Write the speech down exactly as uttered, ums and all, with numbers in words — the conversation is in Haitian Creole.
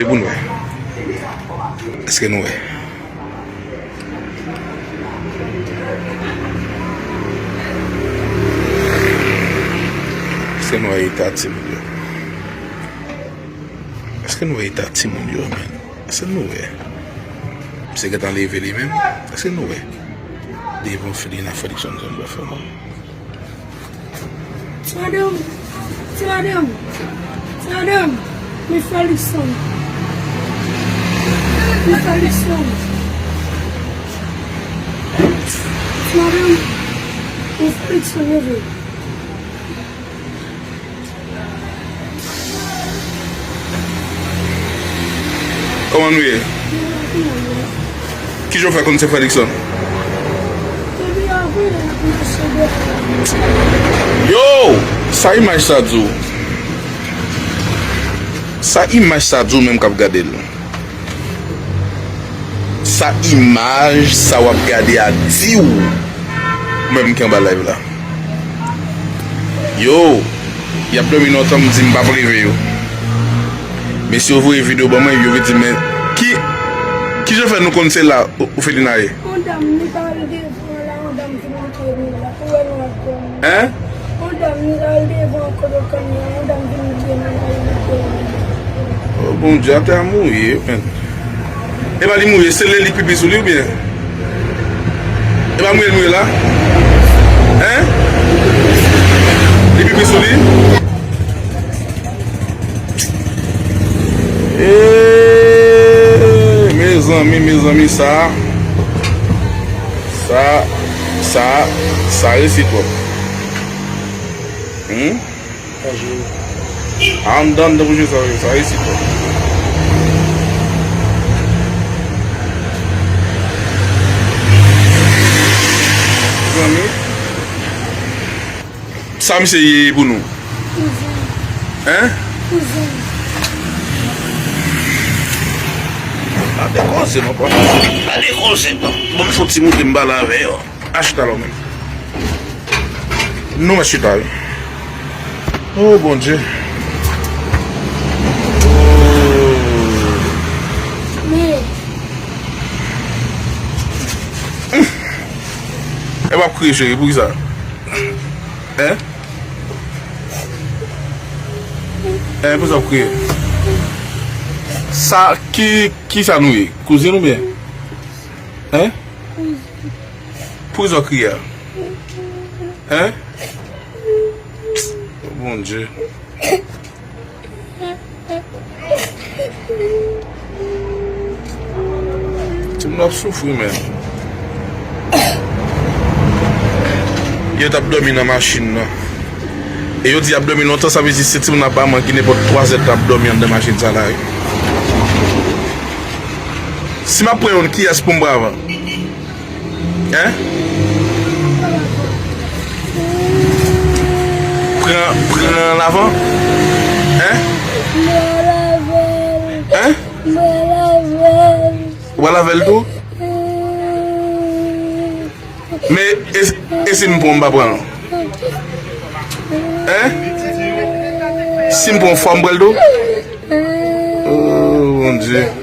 Pou n wè. Èske nou wè? Èske nou wè eta timoun yo? Èske nou wè eta timoun yo, men? Èske nou wè? Misye gentan leve li menm. Èske nou wè? Devan Felina Fredrickson, zòn Bèfè, non? Ti madanm, ti madanm, ti madanm, mi Felixson, mi Felixson, ti madanm, mi Felixson, leve. Kòman nou ye? Kijan w fè konn se Felixson? Yo! Sa imaj sa di w? Sa imaj sa di w menm k ap gade l? Sa imaj sa w ap gade a di w menm ki anba live la? Yo, y ap dòmi lontan, m di m p ap leve yo. Men si yo voye videyo ban mwen, yo vin di, men ki, kijan fè nou konn se la Ofelina ye? Yon dam, li t al devan la, yon dam vin montre nou la, pou wè nou ap dòmi. Hein? Yon dam, li t al devan kote w konn ye a, yon dam vin montre nou la, li ap dòmi. Oh, Bondye, atè a mouye, men. E pa li mouye, se lè li pipi sou li oubyen? E pa mouye l mouye la? Hein? Li pipi sou li? Eh, mezanmi, mezanmi, sa, sa, sa, sa resi twòp. Hmm? Anndan, anndan pou jwe sa, sa resi twòp. Zanmi. Sa misye ye pou nou? Kouzen. Hein? Kouzen. Pa dekoze non, pa dekoze non. Bon, m fè yon ti moute m pale avè yo. Achita lò menm. Nou mèt chita wi. Oh Bondye. Oh. Men. E w ap kriye cheri, poukisa? Hein? Hein, poukisa w ap kriye? Sa, ki, ki sa nou ye? Kouzin oubyen? Hein? Poukisa w kriye a? Hein? Bondye. Timoun ap soufri, men. Yo t ap dòmi nan machin nan. E yo di y ap dòmi lontan, sa vle di se timoun aparamman ki nenpòt twa zè t ap dòmi anndan machin sa la, wi. Si m ap pran youn, kiyès pou m pran avan? Hein? Pran, pran l avan? Hein? Hein? Ou pral avè l tou? Men, e, e si m pran, m pa pran l? Hein? Si m pran, fò m pran l tou? Oh, Bondye.